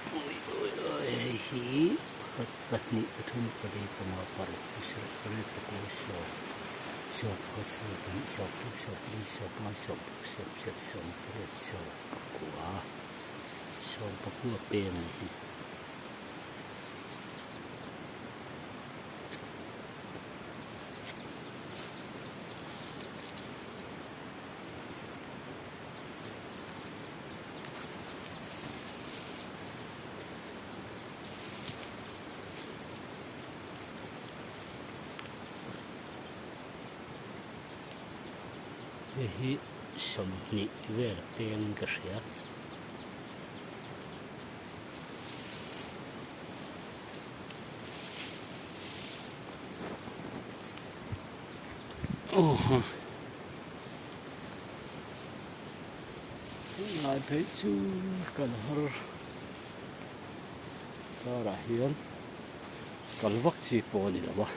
Hei hi pakhat pahnih pathum pali panga paruk pasarih pariat pakua sawm sawm pakhat sawm pahnih sawm thum sawm pali sawm panga sawm paruk sawm pasarih sawm pariat sawm pakua sawm pakua peng a ni hi. Hei hi 20 vel pengin ka hria. Tunlai phei chu kan har karah hian kal vak chi pawh a ni lo a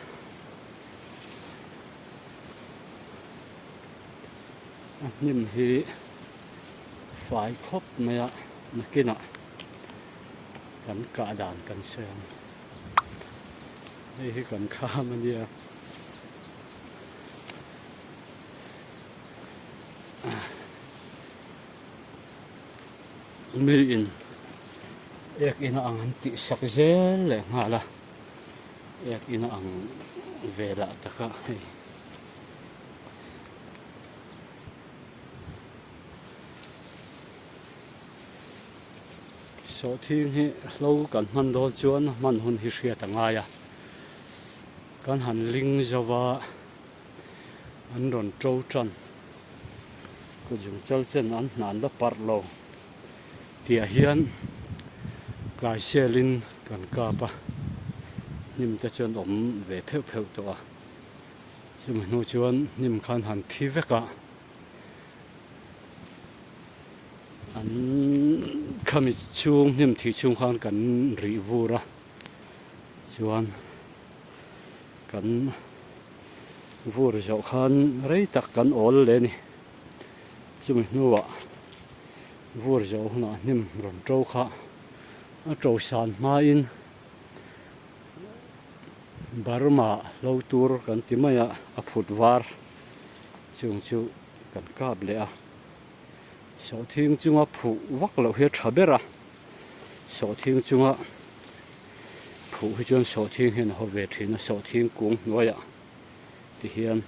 a hnim hi fai khawp mai a nakinah kan kah dan kan sawi ang hei hi kan kham a nia. Mi in ek ina ang an tih sak zel leh nghal a ek ina ang velah taka hei sawhthing hi hlo kan hman dawn chuan hman hun hi hriat a ngai a kan han ling zo va. An rawn to tan ka zung chal chen an hna an la parh lo tih ah hian tlai selin kan kap a hnim te chuan awm ve pheuh pheuh tawh a chumi hnu chuan hnim khan han thi vek a an khami chhung hnim thih chhung khan kan rih vur a chuan. Kan vur zawh khan rei tak kan awl leh a ni. Chumi hnuah vur zawh hunah hnim rawn to kha a to san hmain Burma hlo tur kan ti mai a, a phut var chung chu kan kap leh a. Sawhthing chunga phuh vak loh hi a tha ber a, sawhthing chunga phuh hi chuan sawhthing hian a haw ve thin a, sawhthing kung hnuaiah ti hian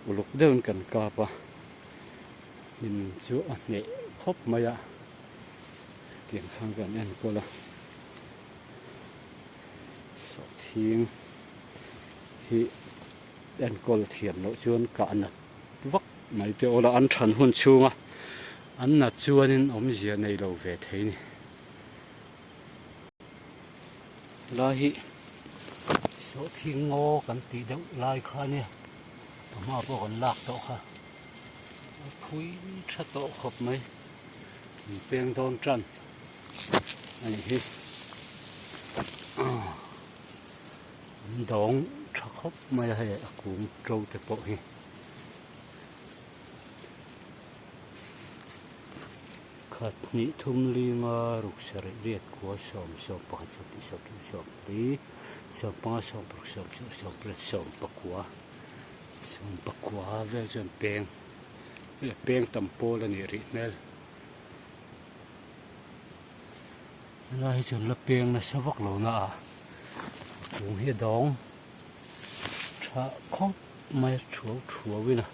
uluk deuhin kan kap a, hnim chu a hneh khawp mai a, tiang khan kan enkawl a, sawhthing hi enkawl thiam loh chuan kah nat vak mai te awla an than hun chhunga an nat chuanin awmzia nei lo ve thei ni. Lai hi sawhthing ngaw kan tih deuh lai kha ania a hma pawh kan lak tawh kha a phui tha tawh khawp mai an peng dawn tan a nih hi an dawng tha khawp mai a hei a kung to te pawh hi. Khat hnih thum linga ruk sarih riat kua sawm sawm pakhat sawm hnih sawm thum sawm pali sawm panga sawm paruk sawm sarih sawm pariat sawm pakua sawm pakua vel chuan peng peng tam pawl a nih rih hmel helai hi chuan la peng nasa vak lo na a kung hi a dawng tha khawp mai a thuau thuau in a.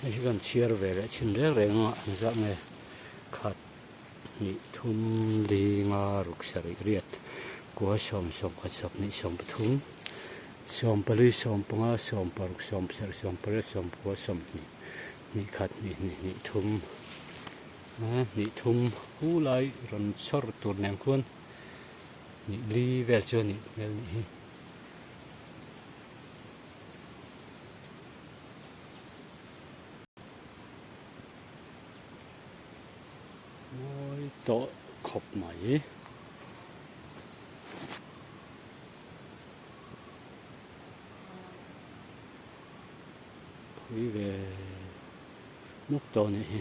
Hei hi kan chhiar ve leh chhin reng reng a an zah nge khat hnih thum li nga ruk sarih riat kua sawm sawm khat sawm hnih sawm pathum sawm pali sawm panga sawm paruk sawm pasarih sawm pariat sawm pakua sawm hnih hnih khat hnih hnih hnih thum. Hnih thum hu lai rawn chhawr tur nen khuan hnih li vel chu a nih hmel nih hi. Mawi tawh khawp mai. pui ve mup tawh a nih hi.